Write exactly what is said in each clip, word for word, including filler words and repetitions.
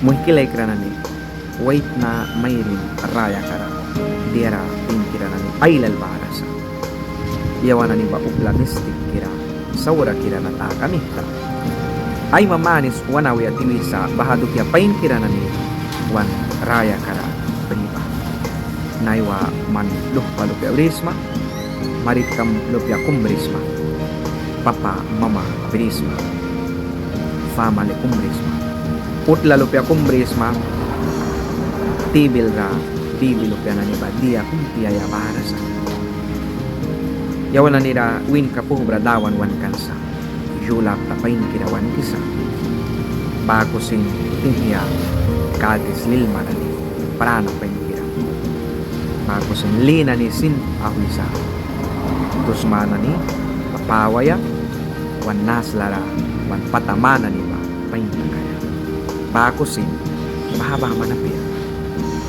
Muihki laikra nani, waitna mairin rayakara diara painkira nani ailal bara sa. Yawan nani ba upla mistikkira saurakira na taka mihta. Aima manis wan auya tiwisa baha dukia painkira nani wan rayakara bri ba. Naiwa man luhpa lupia brisma, maritkam lupia kum brisma, papa mama brisma, famali kum brisma, utla lupia kum brisma, tibil ra bibi lupia nani ba dia kum piaia bara sa. Yawan nani ra winka puhbra Dawan wankan sa. Yula apta painkira wankisa. Baku sin tihya katis lilma nani prana painkira. Baku sin li nani sin auhwisa. Tusma nani ba pawaia, wan naslara wan pata ma nani ba pain takaia. Baku sin baha baman apia.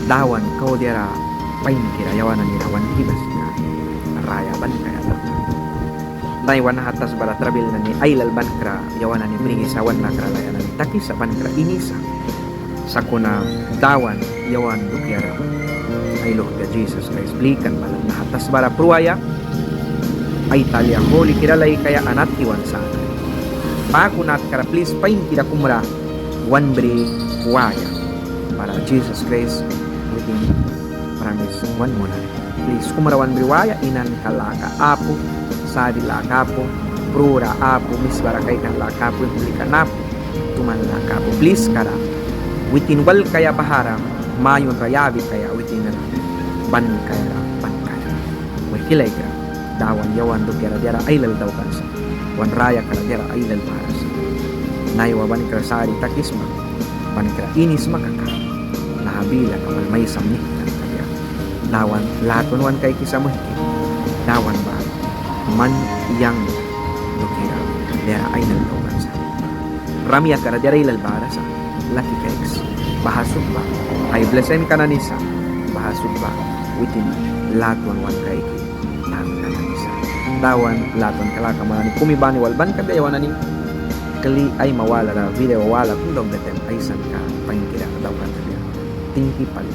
Dawan kau diara painkira yawan nani ra wan dihbas kaka raya ban kaia daukan. Naiwa naha tasbara trabil nani ailal bankra yawan nani brisa, wan nakra laya nani takisa, bankra inisa. Sakuna Dawan yawan dukiara ai luhpia Jisas Kraist blikan balan naha tasbara pruaia, ai talia hulikira laikaia, an atki wan sakan. Baku natkara plis painkira kumra wan bri waia bara Jisas Kraist witin pramis wan munan. Plis kumra wan bri waia, inanka laka apu, sari laka apu, prura apu, misbara kaikan laka apu, implikan apu, tuman laka apu. Pliskara witin wal kaia bahara, mayunra yabi kaia witin ra ban kaia ra ban kaia. Muihki laikra, Dawan yawan dukiara diara ailal daukan sa. Wan rayakara diara ailal bara sa. Naiwa bankra sari takisma, bankra inisma kaka, naha bila kau wal maisam nihkan kabia. Dawan latwan wan kaikisa muihki. Dawan ba man yang dukiara diara ailal daukan sa. Rayakara diara ailal bara sa. Laki kaiks. Baha sut ba ai blesinka nani sa. Baha sut ba witin latwan wan kaiki tanka nani sa. Dawan latwanka laka man nani kumi bani wal ban kabia. Yawan nani kli aima walara video wala kum daukbia taim aisanka painkira daukan kabia. Tingki pali.